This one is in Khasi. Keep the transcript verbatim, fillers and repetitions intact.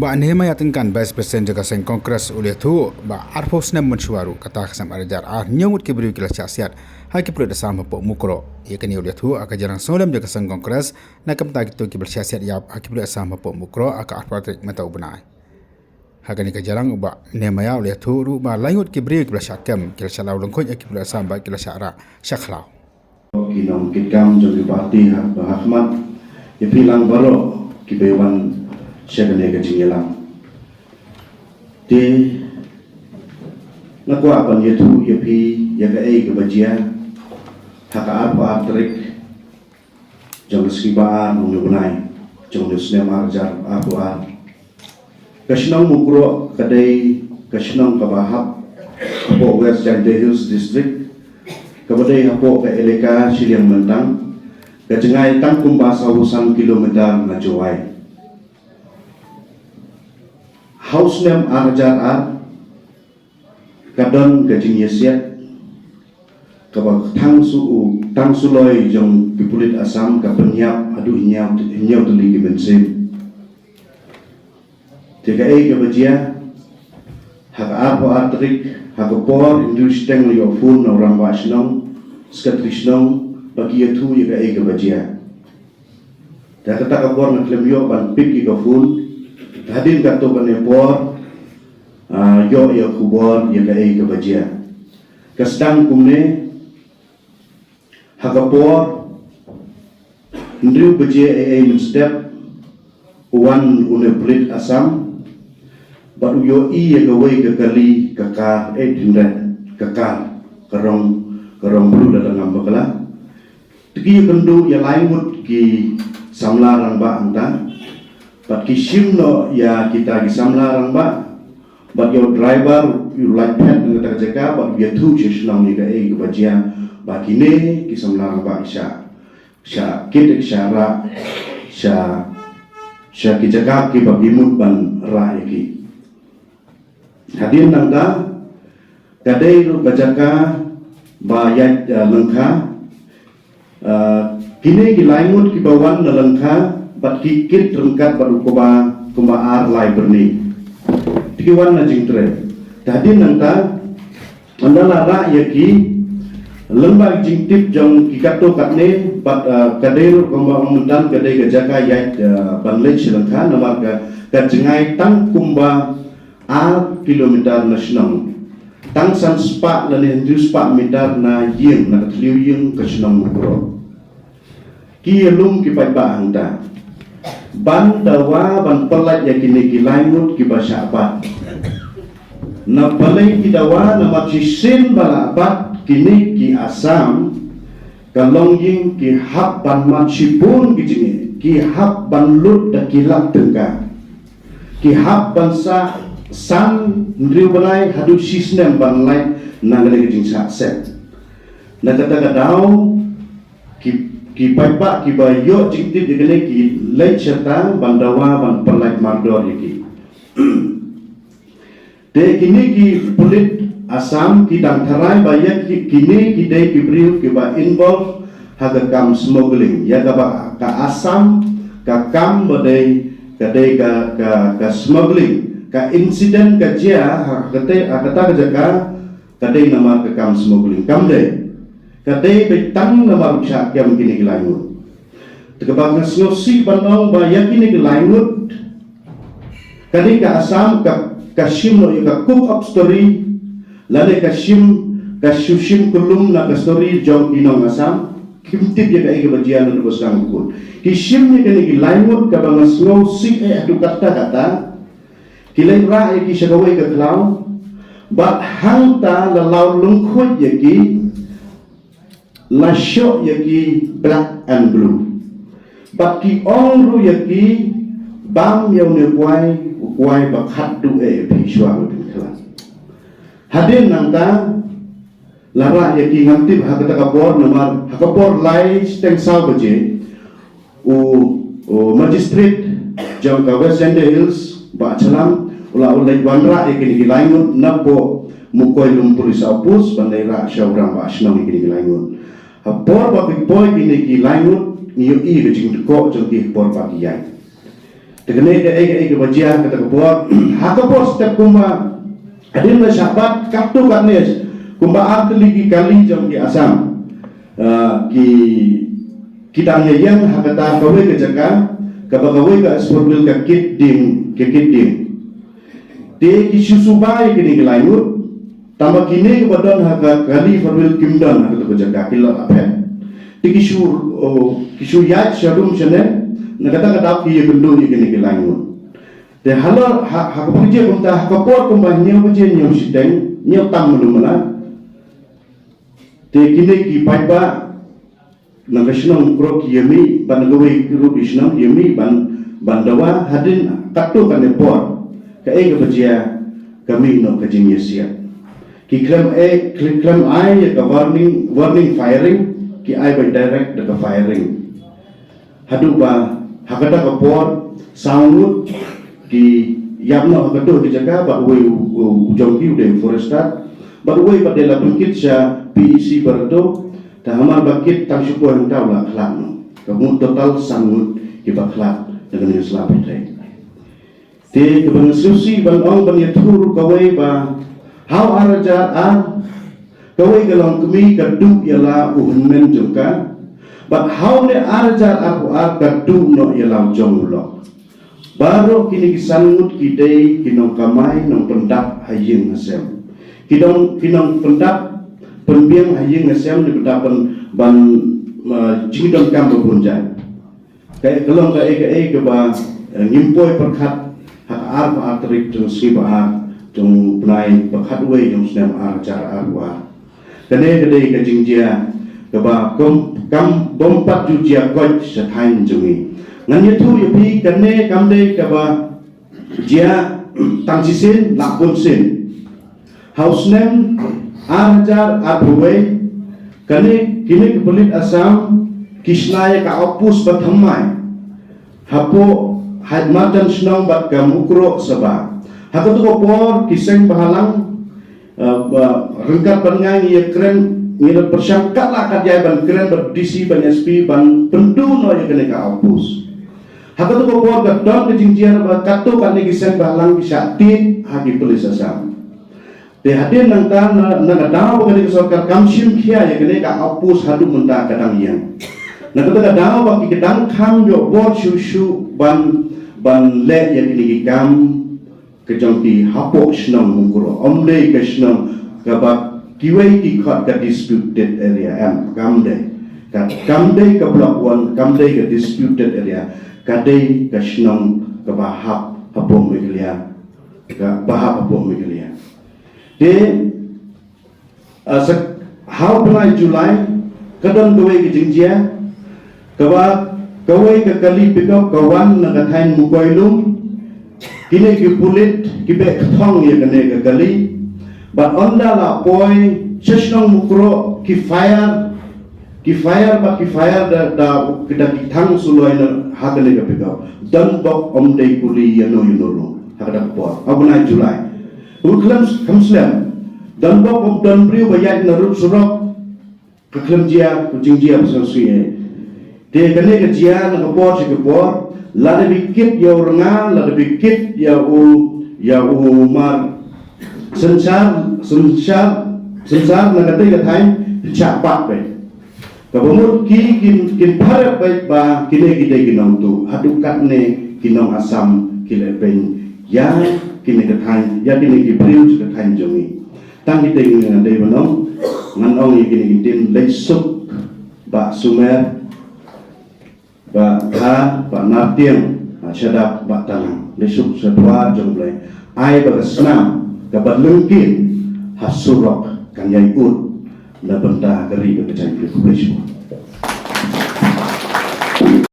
Bah Nehemiah Tyngkan, Vice President jong ka seng Congress, u la ïathuh ba arphew snem mynshuwa ruh, kata ka snem ar hajar ar, hynñiew ngut ki briew ki la shah siat ha ki pulit Assam hapoh Mukroh. Ïa kane u la ïathuh ha ka jingïalang sngewlem jong ka seng Congress na ka bynta kito kiba la shah siat ïap ha ki pulit Assam hapoh Mukroh ha ka arphew tarik mynta u bnai. Ha kane ka jingïalang, u Bah Nehemiah u la ïathuh ruh ba lai ngut ki briew kiba la shah kem ki la shah law lyngkhuid ha ki pulit Assam bad ki la shah rah shah khlaw. Ki nongkitkam jong ki parti ha, ha khmat, ïa phi lang baroh kiba wan sha kane ka jingïalang. Te nga kwah ban ïathuh ïa phi ïa kaei kaba jia ha ka arphew ar tarik jong ka sngi ba ar jong une u bnai jong une u snem ar hajar arphew ar. Ka shnong Mukroh ka dei ka shnong kaba hap hapoh West Jaintia Hills District, kaba dei hapoh ka elaka shiliang Myntang, ka jngai tang kumba sawphew san kilometer na Jowai. Ha u snem ar hajar ar, ka don ka jingïasiat kaba tang shu, tang shu loi jong ki pulit Assam ka pynïap haduh hynñiew, hynñiew tylli ki mynsiem. Te kaei kaba jia ha ka arphew ar tarik, ha ka por hynriew shiteng la ïoh phone na u rangbah shnong, secretary shnong, ba ki ïathuh ïa kaei kaba jia. Te kata ka por nga khlem ïoh ban pick ïa ka phone. Te hadien katto katne por, ah, ïoh ïa ka khubor ïa kaei kaba jia. Ka sdang kumne, ha ka por hynriew baje eiei mynstep, u wan une u pulit Assam bad u ïohi ïa kawei ka kali, ka kar eight hundred, ka kar, ka rong, ka rong blue lada ngam bakla. Te ki ïakynduh ïa lai ngut ki samla rangbah hangta. Bad ki shim noh ïa kita ki samla rangbah. Bad ïa u driver u lait phet na kata ka jaka bad u ïathuh sha shnong ïa kaei kaba jia, ba kine ki samla rangbah ki shah, shah kit, shah rah sha, sha ki jaka kiba ki mut ban rah ïa ki. Hadien nangta, ka dei ruh ka jaka ba ïaid, eh, lyngkha. Eh, kine ki lai ngut kiba wan na lyngkha bad ki kit ryngkat bad u kba kumba ar lai byrni. Te ki wan na jingtrei. Te hadien nangta, ynda la rah ïa ki, lyngba ki jingtip jong ki katto katne bad, eh, ka dei ruh kumba ong mynta ka dei ka jaka ïaid, eh, ban leit sha lyngkha, namar ka, ka jngai tang kumba ar kilometer na shnong. Tang san spah lane hynriew spah meter na ïing, na ka thliew ïing ka shnong Mukroh. Ki ïalum ki paidbah hangta ban dawa ban pyllait ïa kine ki lai ngut kiba shah bat. Na balei ki dawa? Namar shisien ba la bat kine ki Assam, ka longïing ki hap ban mad shibun ki jingeh, ki hap ban lut da ki lak tyngka. Ki hap ban sah san, hynriew bnai haduh shisnem ban lait na kane ka jingshah set. Na kata ka daw, ki, ki paidbah kiba ïoh jingtip ïa kane ki leit shata ban dawa ban pyllait mardor ïa ki. Te kine ki pulit Assam ki dang tharai ba ïa ki, kine ki dei ki briew kiba involve ha ka kam smuggling. Ïa kaba ka Assam ka kam ba dei, ka dei ka, ka, ka smuggling. Ka incident ka jia ha kata, ha kata ka jaka, ka dei namar ka kam smuggling. Kam dei. Ka dei beit tang namar u shah kem kine ki lai ngut. Te kaba nga sngewsih ban ong ba ïa kine ki lai ngut, kane ka Assam ka, ka shim noh ïa ka cook up story, lane ka shim, ka shu shim kyllum na ka story jong ki nong Assam. Kim tip ïa kaei kaba jia, lane ba sdang kut. Ki shim ïa kine ki lai ngut kaba nga sngewsih eh haduh katta katta. Ki leit rah ïa ki sha kawei ka khlaw. Bad hangta la law lyngkhuid ïa ki, la shoh ïa ki black and blue. Bad ki ong ruh ïa ki, bam ïa une u kwai, u kwai ba khatduh eh ïa phi shuwa ba phin khlad. Hadien nangta, la rah ïa ki, ngam tip ha kata ka por, namar ha ka por lai shiteng saw baje, u, u magistrate jong ka West Jaintia Hills, Bah Challam, u la, u la wanrah ïa kine ki lai ngut napoh Mukoilum Police Outpost ban leit rah sha u rangbah shnong ïa kine ki lai ngut. Ha por ba ki poi kine ki lai ngut, ngi ïohi ka jingdkoh jong ki ha por ba ki ïaid. Kane ka ei ka ei kaba jia kata ka por. Ha ka por step kumba hadien la shah bat katto katne kumba ar tylli ki kali jong ki Assam. Ah, ki ki dang ïa ïeng ha kata kawei ka jaka kaba kawei ka sport wheel ka kit ding, ka kit ding. Te ki shu suba ïa kine ki laingut. Tangba kine kiba don ha ka kali four wheel kim don ha kata ka jaka, ki la phet. Te ki shu, oh, ki shu ïaid sha rum shane, na kata ka dap ki ïakynduh ïa kine ki laingut. Te halor ha, ha ka por jia kumta, ha ka por kumba hynñiew baje, hynñiew shiteng, hynñiew tam mynno mynno. Te kine ki paidbah na ka shnong Mukroh ki ïa mih, bad na kawei ruh ki shnong ki ïa mih ban, ban dawa. Hadien katto katne por, kaei kaba jia, ka mih noh ka jingïasiat. Ki khlem ai, ki khlem ai ïa ka warning, warning firing, ki ai bai direct da ka firing. Haduh ba ha kata ka por saw ngut ki ïap noh ha kato ka jaka, bad uwei u, u, u jong ki u dei u forester, bad uwei pat dei la pynkit sha P E C Barato. Te hamar ba kit tang shiphew hangta u la khlad noh. Ka mut total san ngut kiba khlad na kane ka sla pyrthei. Te kaba nga sngewsih ban ong ban ïathuh ruh kawei ba ha u ar hajar ar, kawei ka longkmie ka duh ïa la u hynmen jong ka. Bad ha une ar hajar arphew ar ka duh noh ïa la u jong u lok. Baroh kine ki san ngut ki dei ki nongkamai nongpyndap ha ïing ha sem. Ki dong, ki nongpyndap pynbiang ha ïing ha sem, ne pynda pyn, ban, ah, jingdonkam ba bun jait. Ka, ka long kaei kaei kaba, eh, ngim poi pyrkhat ha ka arphew ar tarik jong sngi ba ar jong u bnai ba khatwei jong u snem ar hajar arphew ar. Kane ka dei ka jingjia kaba kam, kam bym pat ju jia koit sha thaiñ jong ngi. Ngan ïathuh ïa phi, kane kam dei kaba jia tang shisien, la bun sien. Ha u snem ar hajar arphew wei, kane, kine ki pulit Assam ki shna ïa ka outpost ba thymmai hapoh Haimarjan shnong bad ka Mukroh Sabha. Ha kato ka por ki seng bahalang, eh, ba ryngkat ban nga ngi ïa kren, ngi la pyrshang katba lah katba ïai ban kren bad D C bad S P ban pynduh noh ïa kane ka outpost. Ha kato ka por ka don ka jingjia ba katto katne ki seng bahalang ki shah tied ha ki pulit Assam. Te hadien nangta na, na ka daw ba kane ka sorkar kam shim khia ïa kane ka outpost, haduh mynta ka dang ïeng. Na kata ka daw ba ki, ki dang kham ïoh bor shuh shuh ban, ban leh ïa kine ki kam ka jong ki hapoh shnong Mukroh. Ym dei ka shnong kaba kiwei ki khot ka disputed area, em, kam dei. Ka, kam dei ka block one, kam dei ka disputed area. Ka dei ka shnong kaba hap hapoh Meghalaya. Kaba hap hapoh Meghalaya. Te, ah, sa, ha u bnai July, ka don kawei ka jingjia, kaba kawei ka kali pickup ka wan na ka thaiñ Mukoilum, kine ki pulit ki beh kthong ïa kane ka kali, bad ynda la poi sha shnong Mukroh ki fire, ki fire bad ki fire da, da, da ki thang suloi na ha kane ka pickup. Don bok ym dei kuli ïano ïano ruh ha kata ka por. Ha u bnai July. U khlem, khlem slem. Don bok ym don briew ba ïaid na rud surok. Ka khlem jia, ka jingjia ba sngewsih. Te kane ka jia na ka por sha ka por, lada phi kit ïa u rnga, lada phi kit ïa u, ïa u mar synshar, synshar, synshar na katei ka thaiñ, phi shah bat beit. Kaba mut ki kin, kin pyrkhat beit ba kine ki dei ki nongtuh, haduh katne ki nong Assam ki leh beiñ ïa kine ka thaiñ, ïa kine ki briew sha ka thaiñ jong ngi. Tang kine ngan dei ban ong, ngan ong ïa kine ki ktien, leit suk Bah Sumer, Bah Tha, Bah Nartiang, Bah Shadap, Bah Talang. Leit suk sha dwar jong U Blei. Ai ba ka snam kaba lyngkien ha surok kan ïai ud na bynta ka ri ka jaitbynriew. Khublei shibun.